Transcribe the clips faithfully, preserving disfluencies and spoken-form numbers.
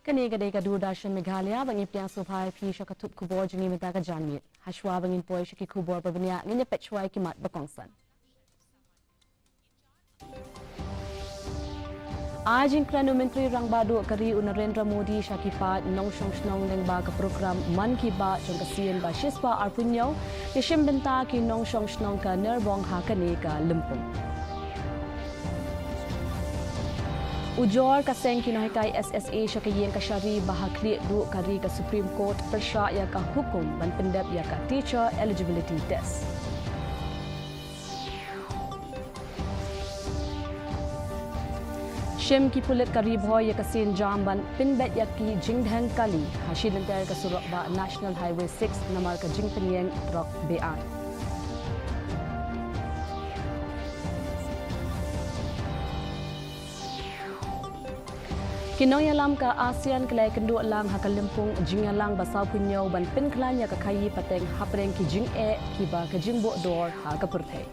Kane ka dei ka Doordarshan Meghalaya, ba ngi pdiang sngewbha ïa phi sha ka tup khubor jong ngi mynta ka janmiet. Hashwa ba ngin poi sha ki khubor ba bniah, ngin ïa peit shwa ïa ki mat ba kongsan. Ai jingkren u Myntri Rangbah Duh ka ri u Narendra Modi sha ki paid nongshong shnong lyngba ka program Mann Ki Baat jong ka sien ba shispah arphew hynñiew, ïashim bynta ki nongshong shnong ka Narbong ha kane ka lympung. Ujor ka seng ki nonghikai S S A sha ka ïing kashari ba ha khlieh duh ka ri ka Supreme Court pyrshah ïa ka hukum ban pyndep ïa ka Teacher Eligibility Test. Shim ki pulit ka Ri Bhoi ïa ka sien jam ban pynbeit ïa ki jingdheng kali ha shi lynter ka surok bah National Highway six namar ka jingpynïeng trok be-aiñ. Ki nongïalam ka ASEAN ki la ïakynduh lang ha ka lympung jingïalang ba sawphew hynñiew ban pynkhlaiñ ïa ka khaii pateng hapdeng ki jingeh kiba ka jingbuh dor ha ka pyrthei.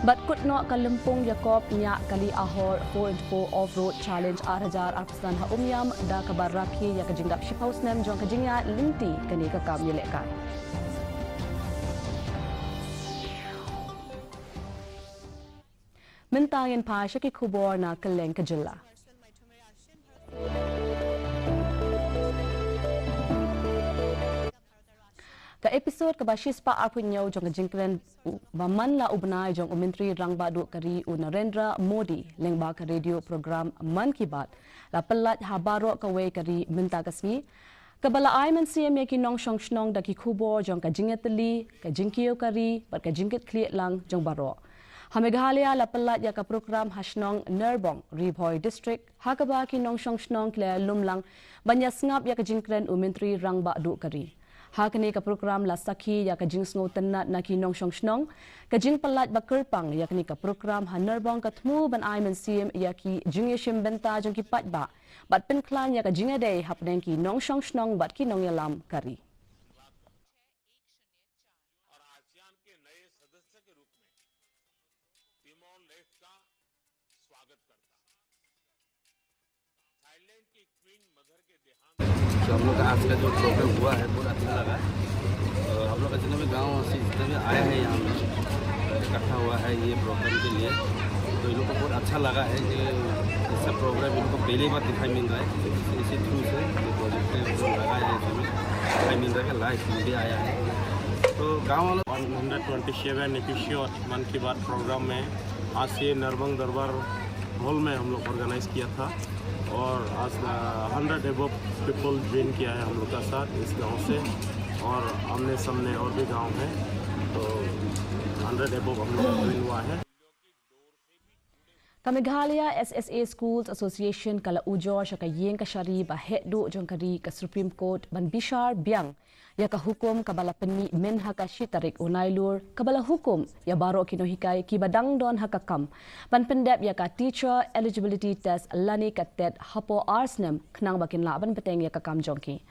Bad kut noh ka lympung ïakop ñiah kali ahor four into four Off-Road Challenge ar hajar arphew san ha Umiam da kaba rakhe ïa ka jingdap shiphew snem jong ka jingïaid lynti kane ka kam ïalehkai. Mynta ngin phai sha ki khubor na kylleng ka jylla. Ka episode kaba shispah arphew hynñiew jong ka jingkren ba man la u bnai jong u Myntri Rangbah Duh ka ri u Narendra Modi lyngba ka radio program Mann Ki Baat la pyllait ha baroh kawei ka ri mynta ka sngi, kaba la ai mynsiem ïa ki nongshong shnong da ki khubor jong ka jingïatylli, ka jingkiew ka ri bad ka jingkitkhlieh lang jong baroh. Ha Meghalaya la pyllait ïa ka program ha shnong Narbong, Ri Bhoi District, ha kaba ki nongshong shnong ki la ïalum lang ban ïasngap ïa ka jingkren u Myntri Rangbah Duh ka ri. Ha kane ka program la sakhi ïa ka jingsngewtynnat na ki nongshong shnong. Ka jingpyllait ba kyrpang ïa kane ka program ha Narbong ka thmu ban ai mynsiem ïa ki jingïashim bynta jong ki paidbah bad pynkhlaiñ ïa ka jingïadei hapdeng ki nongshong shnong bad ki nongïalam ka ri. और आसियान के नए सदस्य के रूप में टिमोर लेस्ट का स्वागत करता हूं। थाईलैंड की क्वीन मदर के देहांत तो हम लोग का आज का जो प्रोग्राम हुआ है, बहुत अच्छा लगा। अ, हम लोग का जितना भी गाँव से जितना भी आया है यहाँ में, अ, इकट्ठा हुआ है ये प्रोग्राम के लिए, तो इन लोग को बहुत अच्छा लगा है कि ऐसा प्रोग्राम इनको पहली बार दिखाई मिल रहा है। इसी, इसी थ्रू से ये प्रोजेक्ट लगा है, इसमें दिखाई मिल रहा है कि लाइव मीडिया आया है। तो गाँव वालों वन हंड्रेड ट्वेंटी सेवन एपिसोड मन की बात प्रोग्राम में आज ये नरबंग दरबार हॉल में हम लोग ऑर्गेनाइज किया था और आज हंड्रेड एबव पीपल ज्वाइन किया है हम लोग का साथ इस गांव से और आमने सामने और भी गांव है, तो हंड्रेड एबव हम लोग का ज्वाइन हुआ है। Ka Meghalaya S S A Schools Association ka la ujor sha ka ïing kashari ba heh duh jong ka ri ka Supreme Court ban bishar biang ïa ka hukum kaba la pynmih mynha ka shi tarik u Nailur, kaba la hukum ïa baroh ki nonghikai kiba dang don ha ka kam ban pyndep ïa ka Teacher Eligibility Test lane ka TET hapoh ar snem khnang ba kin lah ban bteng ïa ka kam jong ki.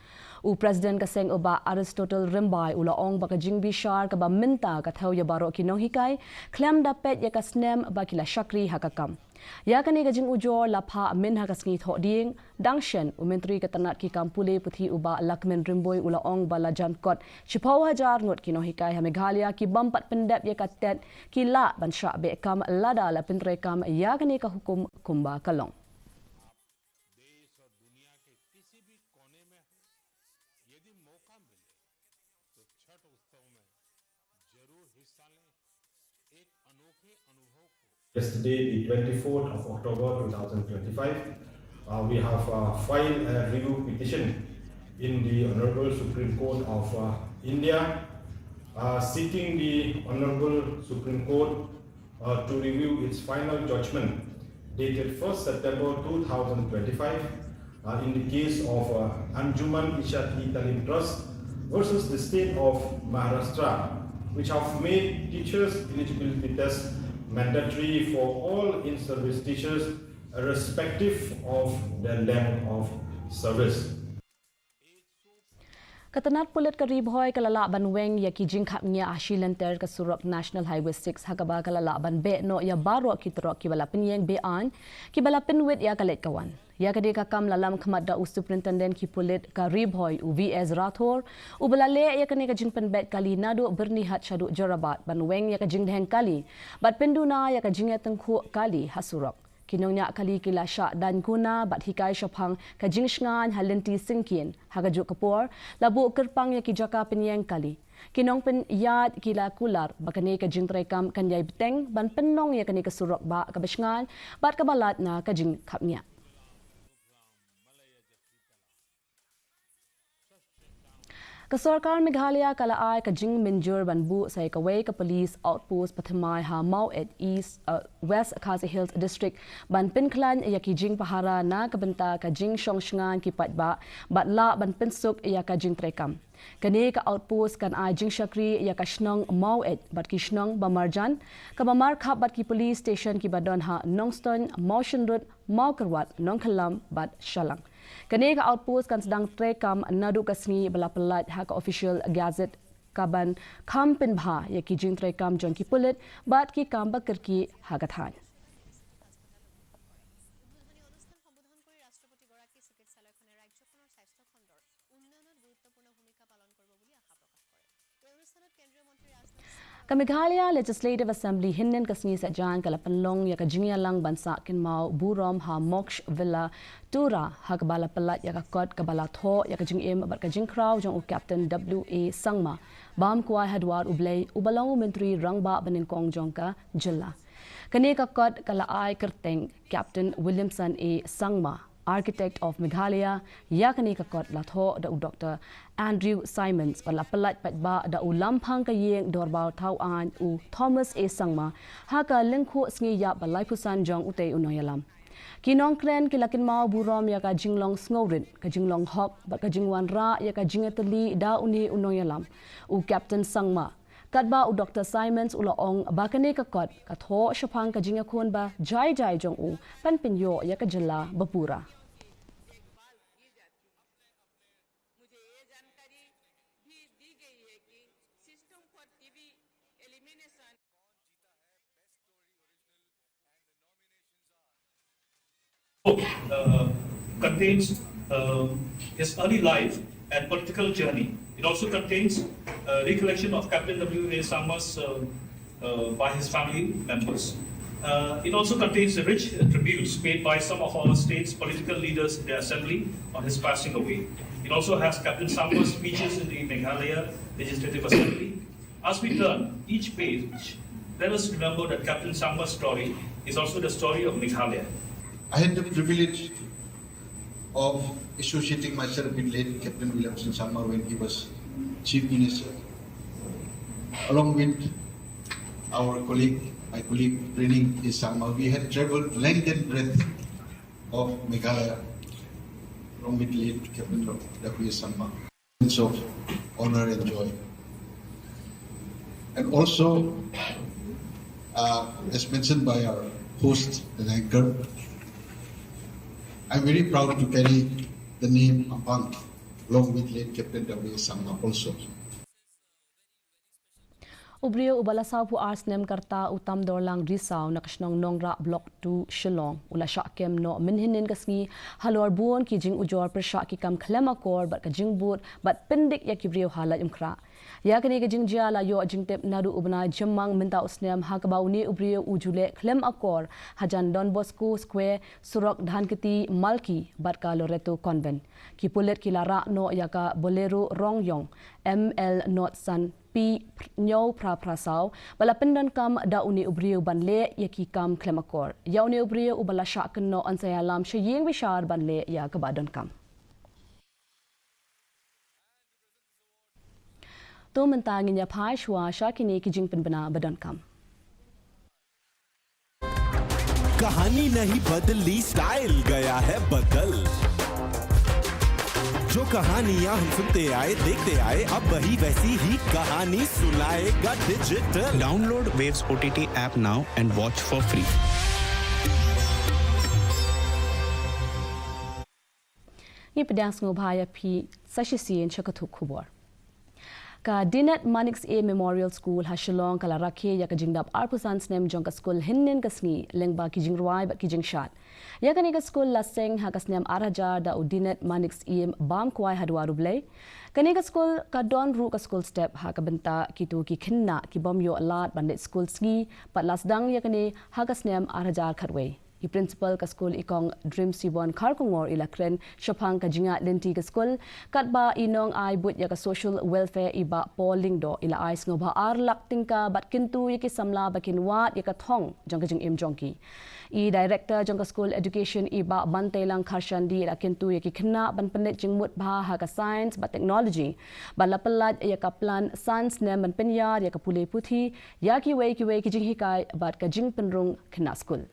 U President ka seng u Bah Aristotle Rymbai u la ong ba ka jingbishar kaba mynta ka thew ïa baroh ki nonghikai khlem da peit ïa ka snem ba ki la shakri ha ka kam. Ïa kane ka jingujor la phah mynha ka sngi Thohdieng. Dang shen u Myntri ka tnat ki kam pule puthi u Bah Lahkmen Rymbui u la ong ba la jan kot shiphew hajar ngut ki nonghikai ha Meghalaya ki bym pat pyndep ïa ka TET ki lah ban shah beh kam lada la pyntreikam ïa kane ka hukum kumba ka long. देश और दुनिया के किसी भी कोने में हो, यदि मौका मिले तो छठ उत्सव में जरूर हिस्सा लें। एक अनोखे अनुभव को Yesterday, the twenty-fourth of October two thousand twenty-five, uh, we have uh, filed a review petition in the Honorable Supreme Court of uh, India, uh, seeking the Honorable Supreme Court uh, to review its final judgment dated first September two thousand twenty-five uh, in the case of uh, Anjuman Ishat-e-Talim Trust versus the State of Maharashtra, which have made teachers' eligibility test mandatory for all in-service teachers, irrespective of their length of service. Ka tnat pulit ka Ri Bhoi ka la lah ban weng ïa ki jingkhapngiah ha shi lynter ka surok National Highway six, ha kaba ka la lah ban beh noh ïa baroh ki trok kiba la pynïeng be-aiñ, kiba la pynwit ïa ka leit ka wan. Ïa kane ka kam la lam khmat da u Superintendent ki pulit ka Ri Bhoi, u V S Rathore, uba la leh ïa kane ka jingpynbeit kali naduh Byrnihat shaduh Jorabat ban weng ïa ka jingdheng kali bad pynduna ïa ka jingïatyngkhuh kali ha surok. Ki nongñiah kali ki la shah daiñ kuna bad hikai shaphang ka jingshngaiñ ha lynti syngkien. Ha kajuh ka por, la buh kyrpang ïa ki jaka pynïeng kali. Ki nongpynïaid ki la kular ba kane ka jingtreikam kan ïai bteng ban pynlong ïa kane ka surok bah kaba shngaiñ bad kaba lait na ka jingkhapngiah. Ka sorkar Meghalaya ka la ai ka jingmynjur ban buh sa ïa kawei ka police outpost pathymmai ha Maweit, East, uh, West Khasi Hills District, ban pynkhlaiñ ïa ki jingpahara na ka bynta ka jingshong shngaiñ ki paidbah bad lah ban pynsuk ïa ka jingtreikam. Kane ka outpost kan ai jingshakri ïa ka shnong Maweit bad ki shnong ba marjan, kaba markhap bad ki police station kiba don ha Nongstoiñ, Mawshynrut, Mawkyrwat, Nongkyllam bad Shallang. Kane ka outpost kan sdang treikam naduh ka sngi ba la pyllait ha ka Official Gazette, kaban kham pynbha ïa ki jingtreikam jong ki pulit bad ki kam ba kyrkieh ha ka thaiñ. Ka Meghalaya Legislative Assembly hynnin ka sngi Saitjaiñ ka la pynlong ïa ka jingïalang ban sah kynmaw burom ha Moksha Villa, Tura, ha kaba la pyllait ïa ka kot kaba la thoh ïa ka jingim bad ka jingkhraw jong u Captain W A Sangma, bam kwai ha Dwar U Blei, uba long u Myntri Rangbah banyngkong jong ka jylla. Kane ka kot ka la ai kyrteng Captain Williamson A Sangma, Architect of Meghalaya. Ïa kane ka kot la thoh da u Doctor Andrew Symonds bad la pyllait paidbah da u Lamphang ka ïing dorbar thawaiñ u Thomas A Sangma, ha ka lyngkhuh sngi ïap ba laiphew san jong utei u nongïalam. Ki nongkren ki la kynmaw burom ïa ka jinglong sngewrit, ka jinglong hok bad ka jingwanrah ïa ka jingïatylli da une u nongïalam, u Captain Sangma. Katba u Doctor Symonds u la ong ba kane ka kot ka thoh shaphang ka jingïakhun ba jai jai jong u ban pynïoh ïa ka jylla ba pura. Uh, contains, um, his early life and political journey. It also contains a recollection of Captain W A Sangma's, uh, uh, by his family members. Uh, it also contains the rich tributes paid by some of our state's political leaders in the assembly on his passing away. It also has Captain Sangma's speeches in the Meghalaya Legislative Assembly. As we turn each page, let us remember that Captain Sangma's story is also the story of Meghalaya. I had the privilege of associating myself with late Captain Williamson Sangma when he was Chief Minister. Along with our colleague, my colleague Rening A Sangma, we had traveled length and breadth of Meghalaya along with late Captain W A Sangma. Sense of honor and joy. And also, uh, as mentioned by our host and anchor, I'm very proud to carry the name Apang along with late Captain W A Sangma also. U briew uba la sawphew ar snem ka rta, u Tamdorlang Risaw, na ka shnong Nongrah, Block two, Shillong, u la shah kem noh mynhynnin ka sngi halor bun ki jingujor pyrshah ki kam khlem akor bad ka jingbud bad pyndik ïa ki briew ha Laitumkhrah. Ïa kane ka jingjia la ïoh jingtip naduh u bnai Jymmang mynta u snem, ha kaba une u briew u ju leh khlem akor hajan Don Bosco Square, surok Dhankheti Malki bad ka Loreto Convent. Ki pulit ki la rah noh ïa ka Bolero Rong Yong M L not san P hynñiew phra phra saw, ba la pyndonkam da une u briew ban leh ïa ki kam khlem akor. Ïa une u briew uba la shah kynnoh yn sa ïalam sha ïing bishar ban leh ïa kaba donkam. To mynta ngin ïa phai shuwa sha kine ki jingpynbna ba donkam. कहानी नहीं बदली, स्टाइल गया है बदल। जो कहानियां हम सुनते आए, देखते आए, अब वही वैसी ही कहानी सुनाएगा डिजिटल। Download Waves O T T app now and watch for free. Ngi pdiang sngewbha ïa phi sa shisien sha ka thup khubor. Ka Dinet Manik Syiem Memorial School ha Shillong ka la rakhe ïa ka jingdap arphew san snem jong ka skul hynnin ka sngi lyngba ki jingrwai bad ki jingshad. Ïa kane ka skul la seng ha ka snem ar hajar da u Dinet Manik Syiem bam kwai ha Dwar U Blei. Kane ka skul ka don ruh ka skul step ha ka bynta kito ki khynnah ki bym ïoh lad ban leit skul sngi, bad la sdang ïa kane ha ka snem ar hajar khatwei. I principal ka skul, i Kong Drimsibon Kharkongor, i la kren shaphang ka jingïaid lynti ka skul, katba i nongai buit ïa ka social welfare, i Bah Paul Lyngdoh, i la ai sngewbha ar lak tyngka bad kyntu ïa ki samla ba kin wad ïa ka thong jong ka jingim jong ki. I director jong ka skul education, i Bah Banteilang Kharshandi, i la kyntu ïa ki khynnah ban pynleit jingmut bha ha ka science bad technology, bad la pyllait ïa ka plan san snem ban pynïar ïa ka pule puthi, ïa kiwei kiwei ki jinghikai bad ka jingpynrung khynnah skul.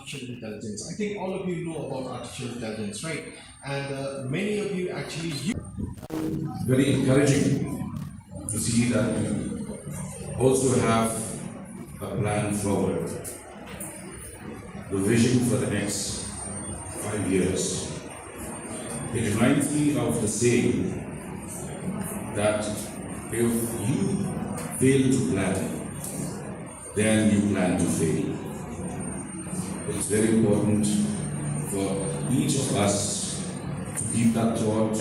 Artificial intelligence. I think all of you know about artificial intelligence, right? And uh, many of you actually use. Very encouraging to see that we also have a plan forward, the vision for the next five years. It reminds me of the saying that if you fail to plan, then you plan to fail. It's very important for each of us to keep that thought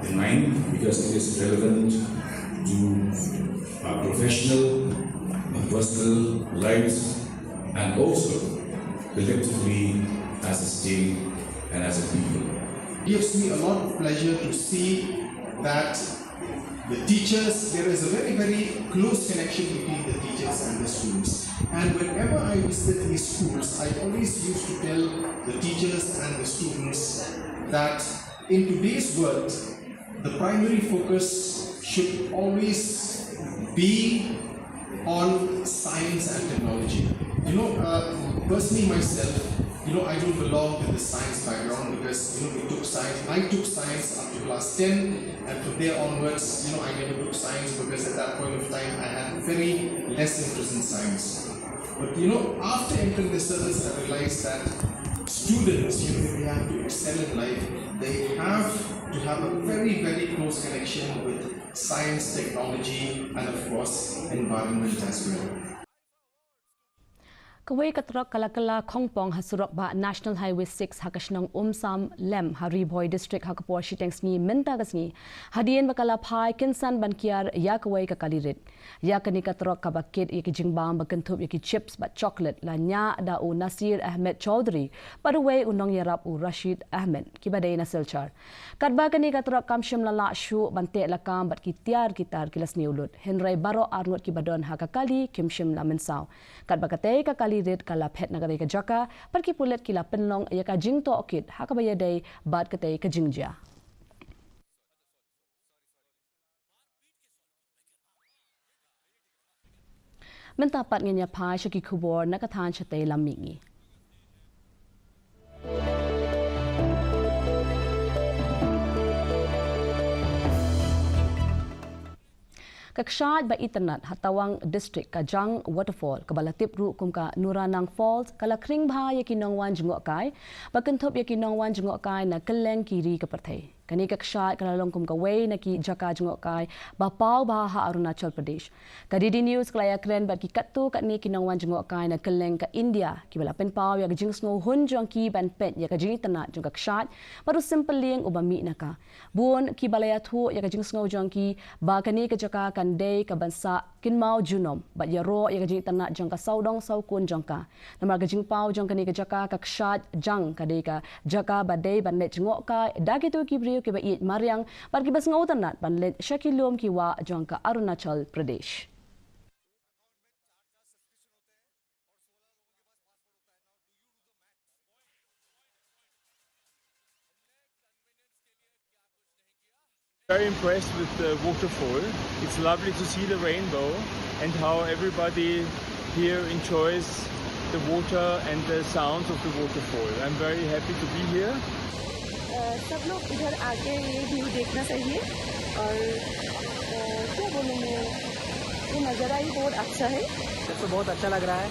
in mind, because it is relevant to our professional, our personal lives, and also collectively as a state and as a people. It gives me a lot of pleasure to see that the teachers, there is a very, very close connection between the teachers and the students. And whenever I visit these schools, I always used to tell the teachers and the students that in today's world, the primary focus should always be on science and technology. You know, uh, personally myself, you know, I don't belong to the science background because, you know, we took science, I took science up to class ten, and from there onwards, you know, I never took science because at that point of time I had very less interest in science. But, you know, after entering the service, I realized that students, you know, if they have to excel in life, they have to have a very, very close connection with science, technology, and of course, environment as well. Kawei ka trok ka la kylla khongpong ha surok bah National Highway six ha ka shnong Umsam Lem ha Ri Bhoi District ha ka por shiteng sngi mynta ka sngi, hadien ba ka la phai kynsan ban kiar ïa kawei ka kali rit. Ïa kane ka trok kaba kit ïa ki jingbam ba kynthup ïa ki chips bad chocolate la ñiah da u Nasir Ahmed Chowdhury bad uwei u nongïarap, u Rashid Ahmed, kiba dei na Silchar. Katba kane ka trok kam shym la lah shuh ban teh lakam bad ki tiar ki tar ki la sniew lut, hynrei baroh arngut kiba don ha ka kali kim shym la mynsaw. Katba katei ka kali rit ka la phet na katei ka jaka, bad ki pulit ki la pynlong ïa ka jingtohkit ha kaba ïadei bad katei ka jingjia. Mynta pat ngin ïa phai sha ki khubor na ka thaiñ shatei lam mihngi. Ka kshaid ba itynnad ha Tawang District, ka Jang Waterfall, kaba la tip ruh kum ka Nuranang Falls, ka la khring bha ïa ki nongwan jngohkai, ba kynthup ïa ki nongwan jngohkai na kylleng ki ri ka pyrthei. Kane ka kshaid ka la long kum kawei na ki jaka jngohkai ba paw bha ha Arunachal Pradesh. Ka D D News ka la ïakren bad ki katto katne ki nongwan jngohkai na kylleng ka India, kiba la pynpaw ïa ka jingsngew hun jong ki ban peit ïa ka jingitynnad jong ka kshaid bad u sympylleng uba mih na ka. Bun kiba la ïathuh ïa ka jingsngew jong ki ba kane ka jaka kan dei kaban sah kynmaw junom bad ïaroh ïa ka jingitynnad jong ka sawdong sawkun jong ka. Namar ka jingpaw jong kane ka jaka, ka kshaid Jang ka dei ka jaka ba dei ban leit jngohkai da kito ki briew kiba ïeit mariang bad kiba sngewtynnad ban leit sha ki lum ki wah jong ka Arunachal Pradesh. Very impressed with the waterfall. It's lovely to see the rainbow and how everybody here enjoys the water and the sounds of the waterfall. I'm very happy to be here. अ, सब लोग इधर आके ये व्यू देखना चाहिए और, अ, क्या बोलूँ मैं, ये नज़ारा ही बहुत अच्छा है। तो बहुत अच्छा लग रहा है।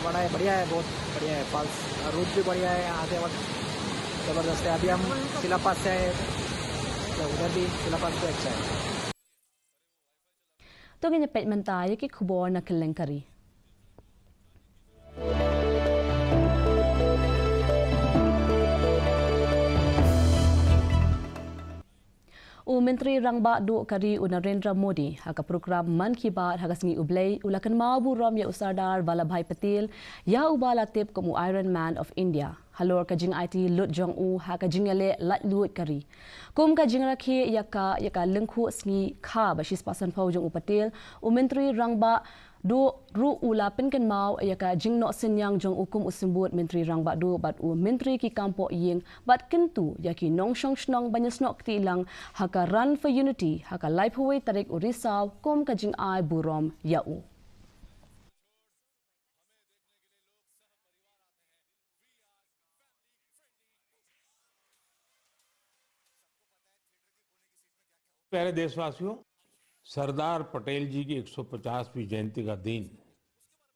बड़ा है, बढ़िया है, बहुत बढ़िया है। पास रूट भी बढ़िया है, आते वक्त जबरदस्त है। अभी हम सिलापास से आए, तो उधर भी सिलापास भी अच्छा है। To ngin ïa peit mynta ïa ki khubor na kylleng ka ri. U Myntri Rangbah Duh ka ri u Narendra Modi ha ka program Mann Ki Baat ha ka sngi U Blei u la kynmaw burom ïa u Sardar Vallabhbhai Patel, ïa uba la tip kum u Iron Man of India, halor ka jingaiti lut jong u ha ka jingïaleh laitluid ka ri. Kum ka jingrakhe ïa ka, ïa ka lyngkhuh sngi kha ba shispah sanphew jong u Patel, u Myntri Rangbah Duh ruh u la pynkynmaw ïa ka jingnoh synñiang jong u kum u Symbud Myntri Rangbah Duh bad u Myntri ki kam pohïing, bad kyntu ïa ki nongshong shnong ban ïasnoh kti lang ha ka Run for Unity ha ka laiphew wei tarik u Risaw kum ka jingai burom ïa u. प्यारे देशवासियों, सरदार पटेल जी की एक सौ पचासवीं जयंती का दिन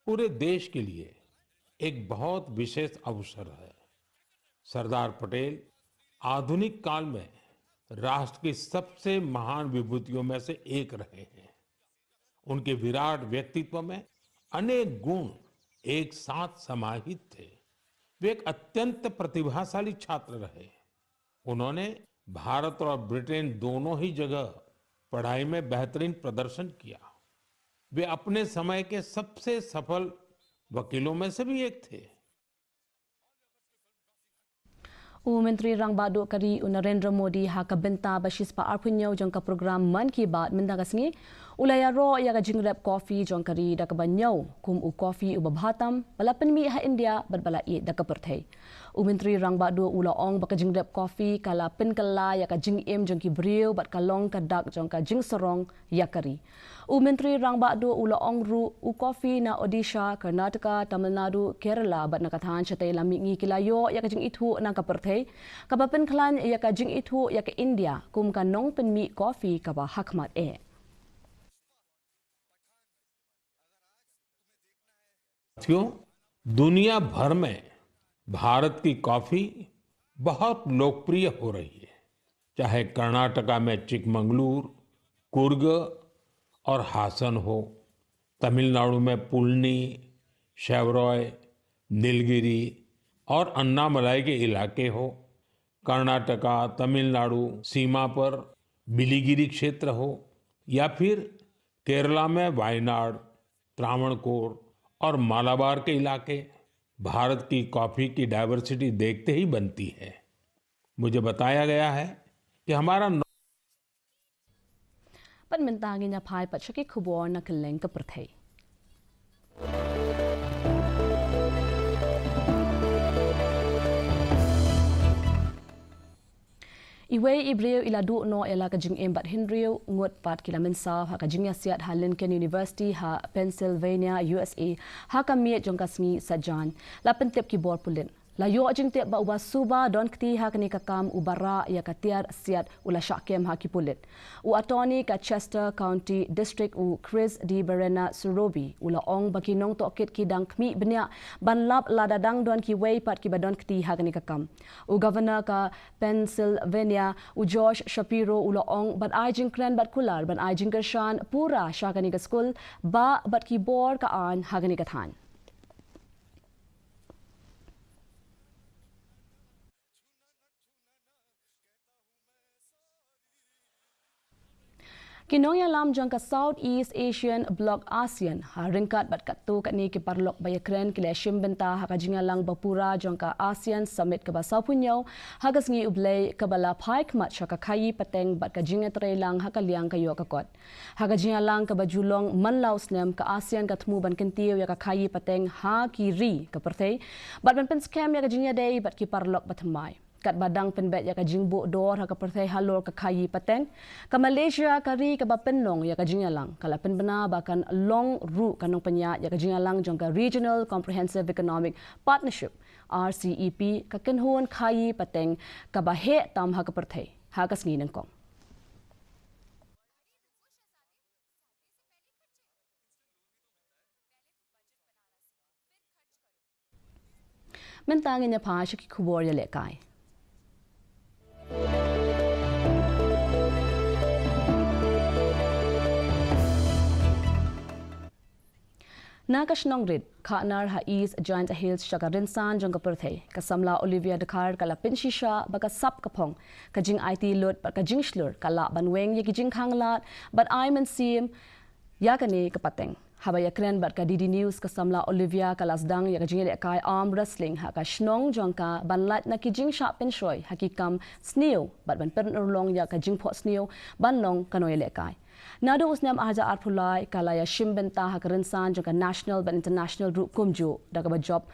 पूरे देश के लिए एक बहुत विशेष अवसर है। सरदार पटेल आधुनिक काल में राष्ट्र की सबसे महान विभूतियों में से एक रहे हैं। उनके विराट व्यक्तित्व में अनेक गुण एक साथ समाहित थे। वे एक अत्यंत प्रतिभाशाली छात्र रहे। उन्होंने भारत और ब्रिटेन दोनों ही जगह पढ़ाई में बेहतरीन प्रदर्शन किया। वे अपने समय के सबसे सफल वकीलों में से भी एक थे। U Myntri Rangbah Duh ka ri u Narendra Modi ha ka bynta ba shispah arphew hynñiew jong ka program Mann Ki Baat mynta ka sngi u la ïaroh ïa ka jingrep coffee jong ka ri da kaba ñiew kum u coffee uba bha tam ba la pynmih ha India bad ba la ïeit da ka pyrthei. U Myntri Rangbah Duh u la ong ba ka jingrep coffee ka la pynkylla ïa ka jingim jong ki briew bad ka long ka dak jong ka jingsarong ïa ka ri. U Myntri Rangbah Duh u la ong ruh u coffee na Odisha, Karnataka, Tamil Nadu, Kerala bad na ka thaiñ shatei lam mihngi ki la ïoh ïa ka jingithuh na ka pyrthei kaba pynkhlaiñ ïa ka jingithuh ïa ka India kum ka nongpynmih coffee kaba hakhmat eh. साथियों, दुनिया भर में भारत की कॉफी बहुत लोकप्रिय हो रही है, चाहे कर्नाटका में चिकमंगलूर, कुर्ग और हासन हो, तमिलनाडु में पुलनी, शेवरॉय, नीलगिरी और अन्नामलाई के इलाके हो, कर्नाटका तमिलनाडु सीमा पर बिलीगिरी क्षेत्र हो, या फिर केरला में वायनाड, त्रावणकोर और मालाबार के इलाके, भारत की कॉफी की डाइवर्सिटी देखते ही बनती है। मुझे बताया गया है कि हमारा नौ- Pat mynta ngin ïa phai pat sha ki khubor na kylleng ka pyrthei. Iwei i briew i la duh noh ïa la ka jingim bad hynriew ngut pat ki la mynsaw ha ka jingïasiat ha Lincoln University ha Pennsylvania, U S A, ha ka miet jong ka sngi Saitjaiñ. La pyntip ki bor pulit. La ïoh jingtip ba uba suba don kti ha kane ka kam uba rah ïa ka tiar siat u la shah kem ha ki pulit. U attorney ka Chester County District u Chris Di Berena Surobi u la ong ba ki nongtohkit ki dang khmih bniah ban lap lada dang don kiwei pat kiba don kti ha kane ka kam. U Governor ka Pennsylvania u Josh Shapiro u la ong ban ai jingkren bad kular ban ai jingkyrshan pura sha kane ka skul ba bad ki bor ka aiñ ha kane ka thaiñ. Ki nongïalam jong ka South East Asian Bloc ASEAN ha ryngkat bad katto katne ki paralok ba ïakren ki la shim bynta ha ka jingïalang ba pura jong ka ASEAN Summit kaba sawphew hynñiew ha ka sngi U Blei kaba la phai khmat sha ka khaïi pateng bad ka jingïatreilang ha ka liang ka ïoh ka kot. Ha ka jingïalang kaba ju long man la u snem, ka ASEAN ka thmu ban kyntiew ïa ka khaïi pateng ha ki ri ka pyrthei bad ban pynskhem ïa ka jingïadei bad ki paralok ba thymmai. Katba dang pynbeit ïa ka jingbuh dor ha ka pyrthei halor ka khaïi pateng, ka Malaysia, ka ri kaba pynlong ïa ka jingïalang, ka la pynbna ba kan long ruh ka nongpynïaid ïa ka jingïalang jong ka Regional Comprehensive Economic Partnership, R C E P, ka kynhun khaïi pateng kaba heh tam ha ka pyrthei ha ka sngi nyngkong. Mynta ngin ïa phai sha ki khubor ïalehkai. Na ka shnong Rit, Khanar ha East Jaintia Hills sha ka rynsan jong ka pyrthei, ka samla Olivia Dkhar ka la pynshisha ba ka sap ka phong, ka jingaiti lut bad ka jingshlur ka lah ban weng ïa ki jingkhang lad bad ai mynsiem ïa kane ka pateng. Haba ïakren bad ka D D News, ka samla Olivia ka la sdang ïa ka jingïalehkai arm wrestling ha ka shnong jong ka ban lait na ki jingshah pynshoi ha ki kam sniew bad ban pynurlong ïa ka jingphohsniew ban long ka nongïalehkai. Naduh u snem ar hajar arphew lai ka la ïashim bynta ha ka rynsan jong ka national bad international ruh kumjuh da kaba jop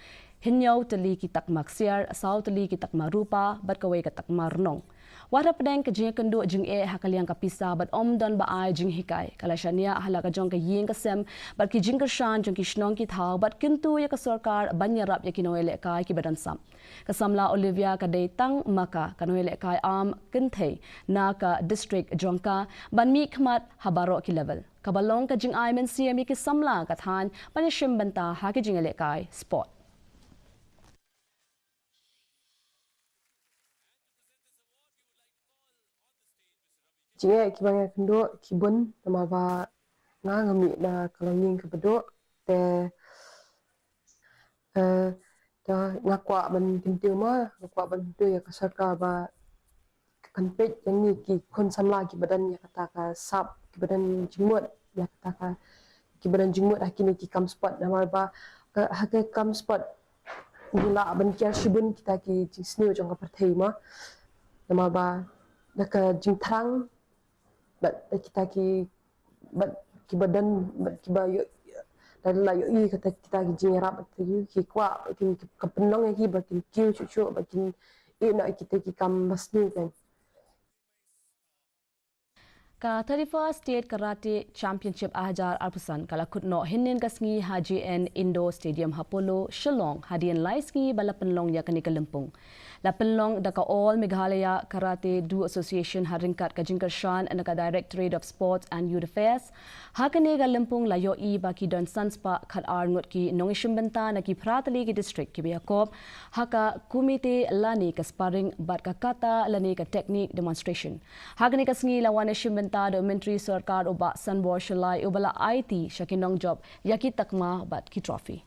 hynñiew tylli ki takma ksiar, saw tylli ki takma rupa bad kawei ka takma rnong. Wat hapdeng ka jingïakynduh jingeh ha ka liang ka pisa bad ym don ba ai jinghikai, ka la shaniah ha la ka jong ka ïing ka sem bad ki jingkyrshan jong ki shnong ki thaw bad kyntu ïa ka sorkar ban ïarap ïa ki nongïalehkai kiba don sap. Ka samla Olivia ka dei tang ma ka ka nongïalehkai arm kynthei na ka district jong ka ban mihkhmat ha baroh ki level, kaba long ka jingai mynsiem ïa ki samla ka thaiñ ban ïashim bynta ha ki jingïalehkai sport. Jingeh kiba nga ïakynduh ki bun, namar ba nga nga mih na ka longïing kaba duh. Te, eh, te nga kwah ban kyntiew mo, nga kwah ban kyntiew ïa ka sorkar ba kan peit ïa ngi ki khun samla kiba don ïa kata ka sap, kiba don jingmut ïa kata ka, kiba don jingmut ha kine ki kam sport, namar ba ka, ha ki kam sport ngi lah ban kiar shibun kita ki jingsniew jong ka pyrthei mo. Namar ba da ka jingthrang bad da kita ki, bad kiba don, bad kiba ïoh, da la ïohi kata kita ki jingïarap, bad ki, ki kwah, ki, ki, ka pynlong ïa ki ba kin kiew shuh shuh, ba kin ïeh noh ïa kita ki kam basniew kan. Ka thirty-first State Karate Championship ar hajar arphew san ka la kut noh hynnin ka sngi ha J N Indoor Stadium ha Polo, Shillong, hadien lai sngi ba la pynlong ïa kane ka lympung. La pynlong da ka All Meghalaya Karate Do Association ha ryngkat ka jingkyrshan na ka Directorate of Sports and Youth Affairs. Ha kane ka lympung la ïohi ba ki don san spah khat ar ngut ki nongïashim bynta na ki phra tylli ki district kiba ïakob ha ka kumite lane ka sparring bad ka kata lane ka technique demonstration. Ha kane ka sngi la wan ïashim bynta da u Myntri Sorkar u Bah Sanbor Shylla uba la aiti sha ki nongjop ïa ki takma bad ki trophy.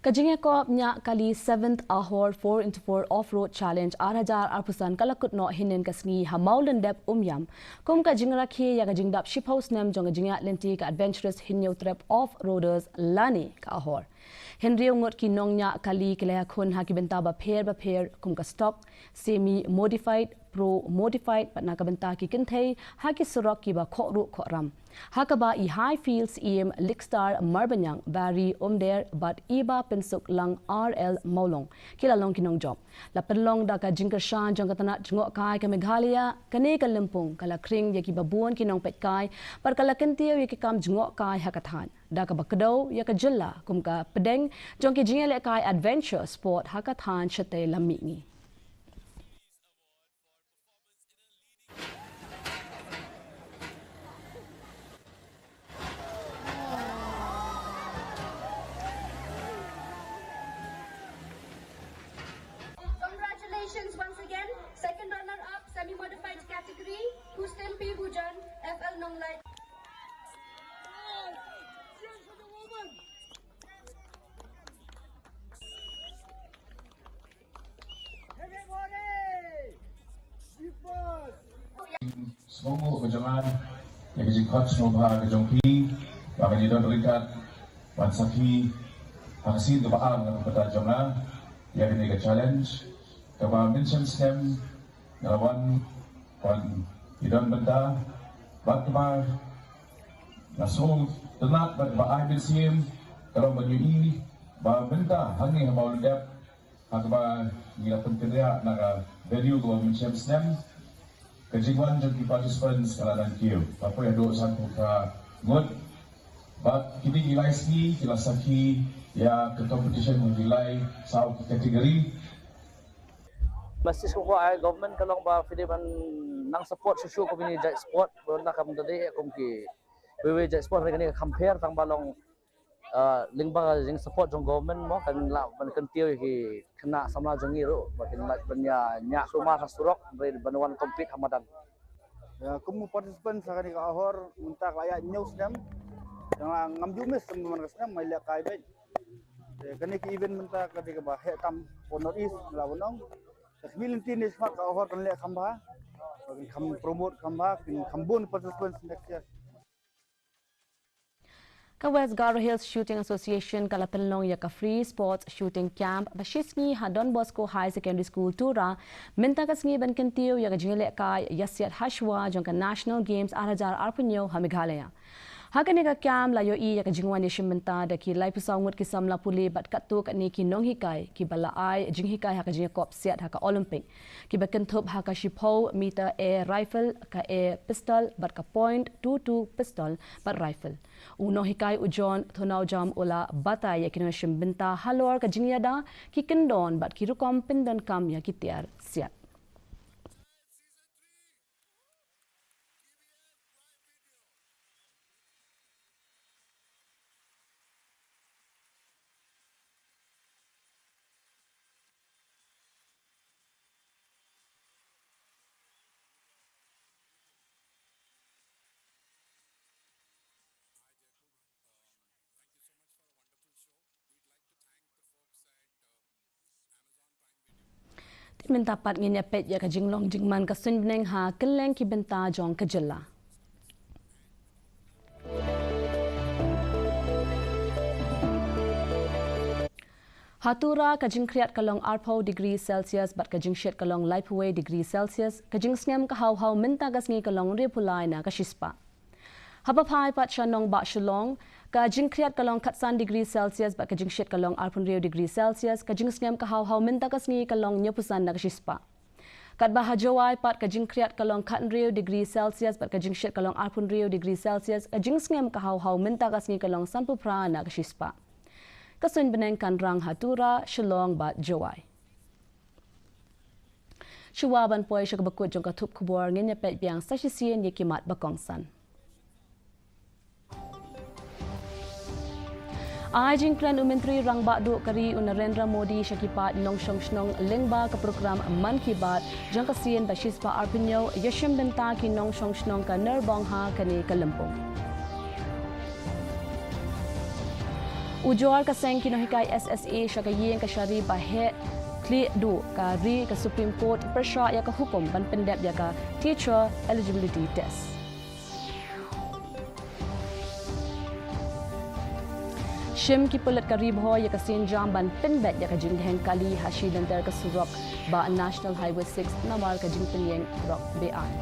Ka jingïakob ñiah kali Seventh Ahor four into four Off-Road Challenge ar hajar arphew san ka la kut noh hynnin ka sngi ha Mawlyndep, Umiam, kum ka jingrakhe ïa ka jingdap shiphew snem jong ka jingïaid lynti ka Adventurous Hynñiewtrep Off-Roaders lane ka Ahor. Hynriew ngut ki nongñiah kali ki la ïakhun ha ki bynta bapher bapher kum ka stock, semi modified, pro modified bad na ka bynta ki kynthei ha ki surok kiba khohruh khohram. Ha kaba i Highfields Syiem Lickstar Marbaniang, Barry Umder bad i Bah Pynsuklang R L Mawlong ki la long ki nongjop. La pynlong da ka jingkyrshan jong ka tnat jngohkai ka Meghalaya, kane ka lympung ka la khring ïa kiba bun ki nongpeitkai bad ka la kyntiew ïa ki kam jngohkai ha ka thaiñ, da kaba kdew ïa ka jylla kum ka pdeng jong ki jingïalehkai adventure sport ha ka thaiñ shatei lam mihngi. Congratulations once again, second runner-up, semi-modified category, Hustin P Bujan, F L Nonglait. Sngewbha ka jingïaid Ïa ka jingkhot sngewbha ka jong phi ba ngi don ryngkat ban sakhi ha ka sien kaba ar na ka bynta jong nga ïa kane ka challenge kaba mynshem snem nga la wan ban ïadon bynta bad kaba nga sngewtynnat bad kaba ai mynsiem ka long ban ïohi ba mynta hangne ha Mawlyndep ha kaba ngi la pynkynriah na ka venue kaba mynshem snem. Ka jingwan jong ki participants ka la dang kiew. Ka poi haduh sanphew phra ngut. Bad kine ki lai sngi ki la sakhi ïa ka competition ha ki lai saw ki category. Message ko ai government ka long ba phi dei ban nang support shuh shuh kum kine ki jait sport. Ba na kam da dei kum ki wei wei jait sport kane ka compare tang ba long ah, lyngba ka jingsupport jong government mo kan lah ban kyntiew ïa ki khynnah samla jong ngi ruh ba kin lah ban ïa ñiah sumar ha surok hynrei ban wan compete ha madan. Ïa, kum u participant ha kane ka Ahor mynta ka la ïaid hynñiew snem. Tang la ngam ju miss tang man ka snem, nga ïalehkai beit. Te kane ka event mynta ka dei kaba heh tam ha North East, la ban ong. Te khmih lynti ne shakhmat ka Ahor kan leh kham bha. Ba kin kham promote kham bha, kin kham bun participants next year. Ka West Garo Hills Shooting Association ka la pynlong ïa ka Free Sports Shooting Camp ba shi sngi ha Don Bosco High Secondary School, Tura, mynta ka sngi ban kyntiew ïa ka jingïalehkai ïasiat hashwa jong ka National Games ar hajar arphew hynñiew ha Meghalaya. Ha kane ka camp la ïohi ïa ka jingwan ïashim bynta da ki laiphew saw ngut ki samla pule bad katto katne ki nonghikai kiba la ai jinghikai ha ka jingïakop siat ha ka Olympic. Kiba kynthup ha ka shiphew meter air rifle, ka air pistol bad ka point two two pistol bad rifle. U nonghikai u John Thonaujam u la batai ïa ki nongïashim bynta halor ka jingïada, ki kyndon bad ki rukom pyndonkam ïa ki tiar siat. Te mynta pat ngin ïa peit ïa ka jinglong jingman ka suiñ bneng ha kylleng ki bynta jong ka jylla. Ha Tura ka jingkhriat ka long arphew degree Celsius bad ka jingshit ka long laiphew wei degree Celsius, ka jingsngem ka haw haw mynta ka sngi ka long hynriewphew lai na ka shispah. Haba phai pat sha nongbah Shillong, ka jingkhriat ka long khatsan degree Celsius bad ka jingshit ka long arphew hynriew degree Celsius, ka jingsngem ka haw haw mynta ka sngi ka long hynñiewphew san na ka shispah. Katba ha Jowai pat ka jingkhriat ka long khathynriew degree Celsius bad ka jingshit ka long arphew hynriew degree Celsius, ka jingsngem ka haw haw mynta ka sngi ka long sanphew phra na ka shispah. Ka suiñ bneng kan rang ha Tura, Shillong bad Jowai. Shuwa ban poi sha kaba kut jong ka thup khubor, ngin ïa peit biang sa shisien ïa ki mat ba kongsan. Ai jingkren u Myntri Rangbah Duh ka ri u Narendra Modi sha ki paid nongshong shnong lyngba ka program Mann Ki Baat jong ka sien ba shispah arphew hynñiew, ïashim bynta ki nongshong shnong ka Nyrbong ha kane ka lympung. U jor ka seng ki nonghikai S S A sha ka ïing ka shari ba heh khlieh duh ka ri ka Supreme Court pyrshah ïa ka hukum ban pyndep ïa ka Teacher Eligibility Test. Shim ki pulit ka Ri Bhoi ïa ka sienjam ban pynbeit ïa ka jingdheng kali ha shi lynter ka surok ba National Highway six namar ka jingpynïeng rok be-aiñ.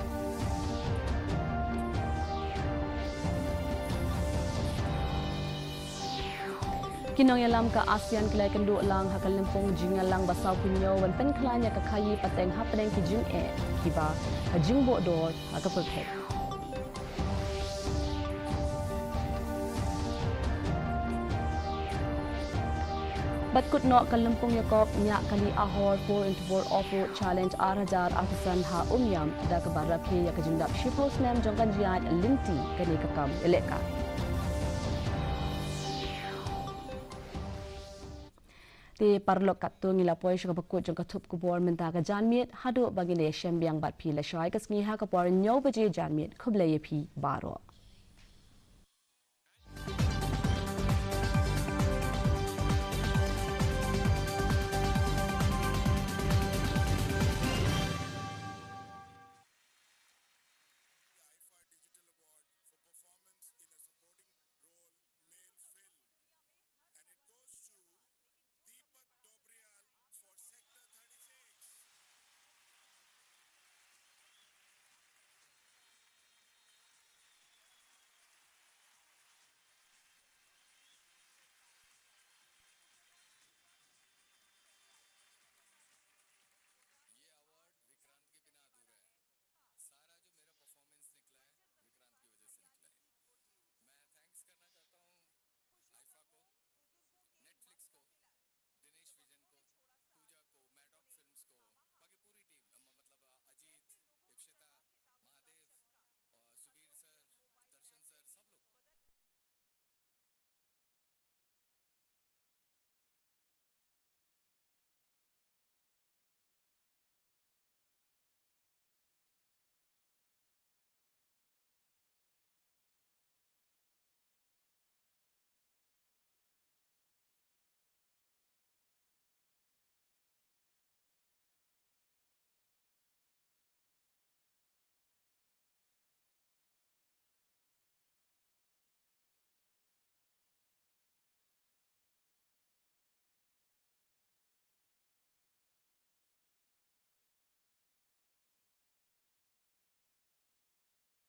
Ki nongïalam ka ASEAN ki la ïakynduh lang ha ka lympung jingïalang ba sawphew hynñiew ban pynkhlaiñ ïa ka khaii pateng hapdeng ki jingeh kiba ka jingbuh dor ha ka pyrthei. Bad kut noh ka lympung ïakop ñiah kali Ahor four into four Off-Road Challenge ar hajar arphew san ha Umiam da kaba rakhe ïa ka jingdap shiphew snem jong ka jait lynti kane ka kam ïalehkai. Te paralok, katto ngi la poi sha kaba kut jong ka thup khubor mynta ka janmiet, haduh ba ngin ïashem biang bad phi lashai ka sngi ha ka por hynñiew baje janmiet. Khublei ïa phi baroh.